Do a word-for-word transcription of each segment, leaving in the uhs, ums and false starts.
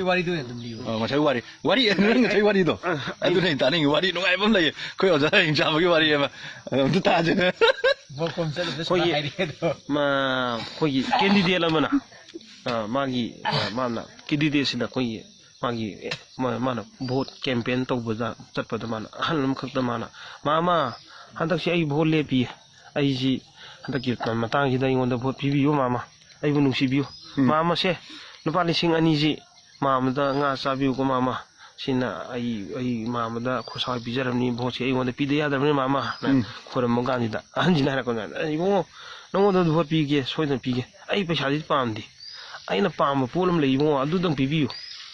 ꯋꯥꯔꯤꯗꯣ ꯑꯣꯏꯅ ꯑꯗꯨꯝ ꯂꯤꯌꯨ꯫ ꯑ, ꯉꯁꯥꯏ ꯋꯥꯔꯤ, ꯋꯥꯔꯤ, ꯅꯪ ꯉꯁꯥꯏ ꯋꯥꯔꯤꯗꯣ, ꯑ, ꯑꯗꯨꯅ ꯑꯩ ꯇꯥꯅꯤꯡꯉꯤ꯫ ꯋꯥꯔꯤ ꯅꯨꯡꯉꯥꯏꯕ ꯑꯃ ꯂꯩꯌꯦ, ꯑꯩꯈꯣꯏ ꯑꯣꯖꯥ ꯍꯌꯦꯡ ꯆꯥꯕꯒꯤ ꯋꯥꯔꯤ ꯑꯃ, ꯑꯗꯨ ꯑꯝꯇ ꯇꯥꯁꯦ꯫ ꯕꯣꯀꯣꯝ ꯆꯠꯂꯨꯕꯗ ꯁꯨꯃꯥꯏꯅ ꯑꯩꯈꯣꯏꯒꯤ ꯍꯥꯏꯔꯛꯑꯦ ꯑꯗꯣ꯫ ꯃꯥ-, ꯑꯩꯈꯣꯏꯒꯤ ꯀꯦꯟꯗꯤꯗꯦꯠ ꯑꯃꯅ, ꯑ, ꯃꯥꯒꯤ, ꯑ, ꯃꯥꯅ ꯀꯦꯟꯗꯤꯗꯦꯠꯁꯤꯅ ꯑꯩꯈꯣꯏꯒꯤ ꯃꯥꯒꯤ, ꯑꯦ, ꯃꯥ-, ꯃꯥꯅ ꯚꯣꯠ ꯀꯦꯝꯄꯦꯟ ꯇꯧꯕꯗ ꯆꯠꯄꯗ ꯃꯥꯅ ꯑꯍꯜ ꯑꯃꯈꯛꯇ ꯃꯥꯅ, "ꯃꯥꯃ, ꯍꯟꯗꯛꯁꯤ ꯑꯩ ꯚꯣꯠ ꯂꯦꯞꯄꯤꯌꯦ꯫ ꯑꯩꯁꯤ ꯍꯟꯗꯛꯀꯤ ꯃꯇꯥꯡꯁꯤꯗ ꯑꯩꯉꯣꯟꯗ ꯚꯣꯠ ꯄꯤꯕꯤꯌꯨ ꯃꯥꯃ꯫ ꯑꯩꯕꯨ ꯅꯨꯡꯁꯤꯕꯤꯌꯨ꯫ ꯎꯝ꯫ ꯃꯥꯃꯁꯦ ꯂꯨꯄꯥ ꯂꯤꯁꯤꯡ ꯑꯅꯤꯁꯤ ꯃꯥꯃꯗ ꯉꯥ ꯆꯥꯕꯤꯌꯨꯀꯣ ꯃꯥꯃ꯫ ꯁꯤꯅ ꯑꯩ, ꯑꯩ ꯃꯥꯃꯗ ꯈꯣꯔꯁꯥ ꯄꯤꯖꯔꯕꯅꯤ, ꯚꯣꯠꯁꯦ ꯑꯩꯉꯣꯟꯗ ꯄꯤꯗ ꯌꯥꯗꯕꯅꯤ ꯃꯥꯃ", ꯍꯥꯏꯅ ꯎꯝ꯫ ꯈꯣꯏꯔꯝꯕ ꯀꯥꯟꯁꯤꯗ ꯑꯍꯟꯁꯤꯅ ꯍꯥꯏꯔꯛꯄ ꯀꯥꯟꯗ, "ꯏꯕꯨꯡꯉꯣ, ꯅꯉꯣꯟꯗ ꯚꯣꯠ ꯄꯤꯒꯦ, ꯁꯣꯏꯗꯅ ꯄꯤꯒꯦ꯫ ꯑꯩ ꯄꯩꯁꯥꯗꯤ ꯄꯥꯝꯗꯦ꯫ ꯑꯩꯅ ꯄꯥꯝꯕ ꯄꯣꯠ ꯑꯃ ꯂꯩ ꯏꯕꯨꯡꯉꯣ, ꯑꯗꯨꯗꯪ ꯄꯤꯕꯤꯌꯨ꯫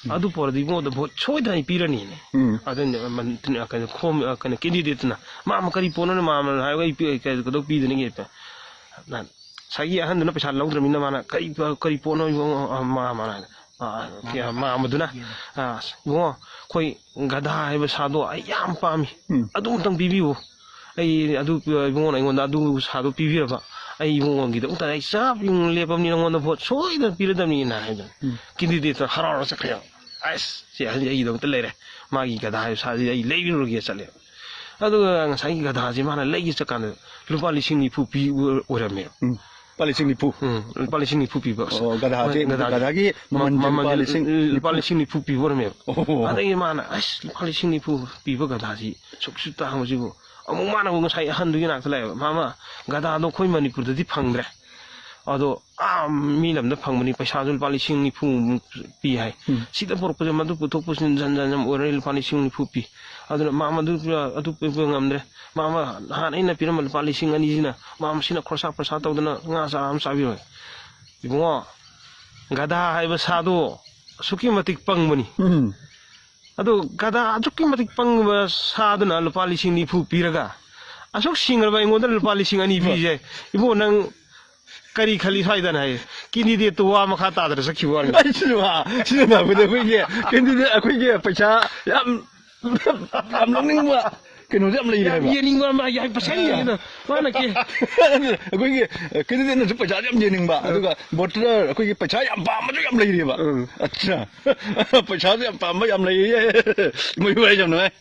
ꯎꯝ꯫ ꯑꯗꯨ ꯄꯨꯔꯗꯤ ꯏꯕꯨꯡꯉꯣꯗ ꯚꯣꯠ ꯁꯣꯏꯗꯅ ꯑꯩ ꯄꯤꯔꯅꯤꯅꯦ"꯫ ꯎꯝ꯫ ꯑꯗꯨꯅ ꯃꯟ-, ꯀꯩꯅꯣ, ꯈꯣꯝ-, ꯑ, ꯀꯩꯅꯣ, ꯀꯦꯟꯗꯤꯗꯦꯠꯇꯨꯅ, "ꯃꯥꯃ, ꯀꯔꯤ ꯄꯣꯠꯅꯣꯅꯦ ꯃꯥꯃꯅ ꯍꯥꯏꯔꯒ ꯑꯩ ꯄꯤ-, ꯀꯩ-, ꯀꯩꯗꯧ ꯄꯤꯗꯣꯏꯅꯣ?" ꯉꯁꯥꯏꯒꯤ ꯑꯍꯟꯗꯨꯅ ꯄꯩꯁꯥ ꯂꯧꯗ꯭ꯔꯕꯅꯤꯅ ꯃꯥꯅ, "ꯀꯔꯤ, ꯀꯔꯤ ꯄꯣꯠꯅꯣ ꯏꯕꯨꯡꯉꯣ, ꯑ, ꯃꯥꯃꯅ?" ꯑ, ꯀꯌꯥ-, ꯃꯥꯃꯗꯨꯅ, ꯑ, "ꯏꯕꯨꯡꯉꯣ, ꯑꯩꯈꯣꯏ ꯒꯙꯥ ꯍꯥꯏꯕ ꯁꯥꯗꯣ ꯑꯩ ꯌꯥꯝ ꯄꯥꯝꯃꯤ꯫ ꯎꯝ꯫ ꯑꯗꯨ ꯑꯃꯇꯪ ꯄꯤꯕꯤꯌꯨ꯫ ꯑꯩ ꯑꯗꯨ, ꯏꯕꯨꯡꯉꯣꯅ ꯑꯩꯉꯣꯟꯗ ꯑꯗꯨ ꯁꯥꯗꯣ ꯄꯤꯕꯤꯔꯕ, ꯑꯩ ꯏꯕꯨꯡꯉꯣꯒꯤꯗꯃꯛꯇ ꯑꯩ ꯆꯞ ꯌꯨꯡ ꯂꯦꯞꯄꯕꯅꯤ, ꯅꯉꯣꯟꯗ ꯚꯣꯠ ꯁꯣꯏꯗꯅ ꯄꯤꯔꯗꯕꯅꯤꯅ" ꯍꯥꯏꯗꯅ ꯎꯝ꯫ ꯀꯦꯟꯗꯤꯗꯦꯠꯇꯣ ꯍꯔꯥꯎꯔ ꯆꯠꯈ꯭ꯔꯦꯕ꯫ "ꯑꯁ, ꯁꯤ ꯑꯍꯟꯁꯦ ꯑꯩꯒꯤꯗꯃꯛꯇ ꯂꯩꯔꯦ꯫ ꯃꯥꯒꯤ ꯒꯙꯥ ꯍꯥꯏꯕ ꯁꯥꯁꯤꯗꯤ ꯑꯩ ꯂꯩꯔꯨꯔꯒꯦ" ꯆꯠꯂꯦꯕ꯫ ꯑꯗꯨꯒ ꯉꯁꯥꯏꯒꯤ ꯒꯙꯥꯁꯦ ꯃꯥꯅ ꯂꯩꯒꯦ ꯆꯠꯀꯥꯟꯗ ꯂꯨꯄꯥ ꯂꯤꯁꯤꯡ ꯅꯤꯐꯨ ꯄꯤ ꯑꯣꯏꯔꯝꯃꯦꯕ꯫ ꯎꯝ꯫ ꯂꯨꯄꯥ ꯂꯤꯁꯤꯡ ꯅꯤꯐꯨ꯫ ꯎꯝ, ꯂꯨꯄꯥ ꯂꯤꯁꯤꯡ ꯅꯤꯐꯨ ꯄꯤꯕ꯫ ꯑꯣ, ꯒꯙꯥꯁꯦ, ꯒꯙꯥꯁꯦ꯫ ꯒꯙꯥꯒꯤ ꯃꯃꯜꯁꯦ ꯃꯃꯜꯁꯦ ꯂꯨꯄꯥ ꯂꯤꯁꯤꯡ ꯂꯨꯄꯥ ꯅꯤꯐꯨ꯫ ꯂꯤꯁꯤꯡ ꯅꯤꯐꯨ ꯄꯤꯕ ꯑꯣꯏꯔꯝꯃꯦꯕ꯫ ꯑꯣ꯫ ꯑꯗꯒꯤ ꯃꯥꯅ, "ꯑꯁ, ꯂꯨꯄꯥ ꯂꯤꯁꯤꯡ ꯅꯤꯐꯨ ꯄꯤꯕ ꯒꯙꯥꯁꯤ ꯁꯨꯛꯁꯨ ꯇꯥꯡꯕꯁꯤꯕꯨ"꯫ ꯑꯃꯨꯛ ꯃꯥꯅ ꯑꯃꯨꯛ ꯉꯁꯥꯏ ꯑꯍꯟꯗꯨꯒꯤ ꯅꯥꯛꯇ ꯂꯥꯛꯑꯦꯕ, "ꯃꯥꯃ, ꯒꯙꯥꯗꯣ ꯑꯩꯈꯣꯏ ꯃꯅꯤꯄꯨꯔꯗꯗꯤ ꯐꯪꯗ꯭ꯔꯦ꯫ ꯑꯗꯣ ꯑꯥ ꯃꯤ ꯂꯝꯗ ꯐꯪꯕꯅꯤ, ꯄꯩꯁꯥꯁꯨ ꯂꯨꯄꯥ ꯂꯤꯁꯤꯡ ꯅꯤꯐꯨꯃꯨꯛ ꯄꯤ ꯍꯥꯏ꯫ ꯎꯝ꯫ ꯁꯤꯗ ꯄꯨꯔꯛꯄꯁꯦ ꯃꯗꯨ ꯄꯨꯊꯣꯛ ꯄꯨꯁꯤꯟ ꯖꯟ ꯖꯟ ꯌꯥꯝ ꯑꯣꯏꯔꯦ, ꯂꯨꯄꯥ ꯂꯤꯁꯤꯡ ꯅꯤꯐꯨ ꯄꯤ꯫ ꯑꯗꯨꯅ ꯃꯥ ꯃꯗꯨ, ꯑꯗꯨ ꯄꯤꯕ ꯉꯝꯗ꯭ꯔꯦ꯫ ꯃꯥ, ꯃꯥ ꯅꯍꯥꯟ ꯑꯩꯅ ꯄꯤꯔꯝꯕ ꯂꯨꯄꯥ ꯂꯤꯁꯤꯡ ꯑꯅꯤꯁꯤꯅ ꯃꯥ ꯃꯁꯤꯅ ꯈꯣꯔꯁꯥ ꯄ꯭ꯔꯁꯥ ꯇꯧꯗꯅ ꯉꯥ ꯆꯥꯔꯥ ꯑꯃ ꯆꯥꯕꯤꯔꯣꯏ꯫ ꯏꯕꯨꯡꯉꯣ, ꯒꯙꯥ ꯍꯥꯏꯕ ꯁꯥꯗꯣ ꯑꯁꯨꯛꯀꯤ ꯃꯇꯤꯛ ꯄꯪꯕꯅꯤ꯫ ꯎꯝ꯫ ꯑꯗꯨ ꯒꯙꯥ ꯑꯁꯨꯛꯀꯤ ꯃꯇꯤꯛ ꯄꯪꯕ ꯁꯥꯗꯨꯅ ꯂꯨꯄꯥ ꯂꯤꯁꯤꯡ ꯅꯤꯐꯨ ꯄꯤꯔꯒ ꯑꯁꯨꯛ ꯁꯤꯡꯉꯕ ꯑꯩꯉꯣꯟꯗ ꯂꯨꯄꯥ ꯂꯤꯁꯤꯡ ꯑꯅꯤ ꯄꯤꯁꯦ꯫ ꯏꯕꯨꯡꯉꯣ, ꯅꯪ ꯀꯔꯤ ꯈꯜꯂꯤ ꯁ꯭ꯋꯥꯏꯗꯅ?" ꯍꯥꯏ꯫ ꯀꯦꯟꯗꯤꯗꯦꯠꯇꯨ ꯋꯥ ꯃꯈꯥ ꯇꯥꯗꯅ ꯆꯠꯈꯤꯕ ꯋꯥꯅꯤ꯫ ꯑꯩꯁꯨ ꯋꯥ, ꯁꯤꯅ ꯇꯥꯛꯄꯗꯤ ꯑꯩꯈꯣꯏꯒꯤ ꯀꯦꯟꯗꯤꯗꯦꯠ, ꯑꯩꯈꯣꯏꯒꯤ ꯄꯩꯁꯥ ꯌꯥꯝ, ꯌꯥꯝ ꯂꯧꯅꯤꯡꯕ ꯀꯩꯅꯣꯁꯦ ꯌꯥꯝ ꯂꯩꯔꯦ ꯌꯥꯝ ꯍꯥꯏꯕ꯫ ꯌꯦꯡꯅꯤꯡꯕ ꯑꯃ ꯌꯥꯏ ꯄꯩꯁꯥ ꯌꯦꯡꯉꯤꯗ ꯃꯥꯅ ꯀꯦ ꯑꯩꯈꯣꯏꯒꯤ ꯀꯦꯟꯗꯤꯗꯦꯠꯅꯁꯨ ꯄꯩꯁꯥꯁꯦ ꯌꯥꯝ ꯌꯦꯡꯅꯤꯡꯕ, ꯑꯗꯨꯒ ꯚꯣꯇꯔ ꯑꯩꯈꯣꯏꯒꯤ ꯄꯩꯁꯥ ꯌꯥꯝ ꯄꯥꯝꯕꯁꯨ ꯌꯥꯝ ꯂꯩꯔꯤꯑꯕ꯫ ꯎꯝ꯫ ꯑꯠꯆꯥ, ꯄꯩꯁꯥꯁꯦ ꯌꯥꯝ ꯄꯥꯝꯕ ꯌꯥꯝ ꯂꯩꯌꯦ꯫ ꯃꯣꯏ ꯋꯥꯔꯤ ꯌꯥꯝ ꯅꯨꯡꯉꯥꯏ꯫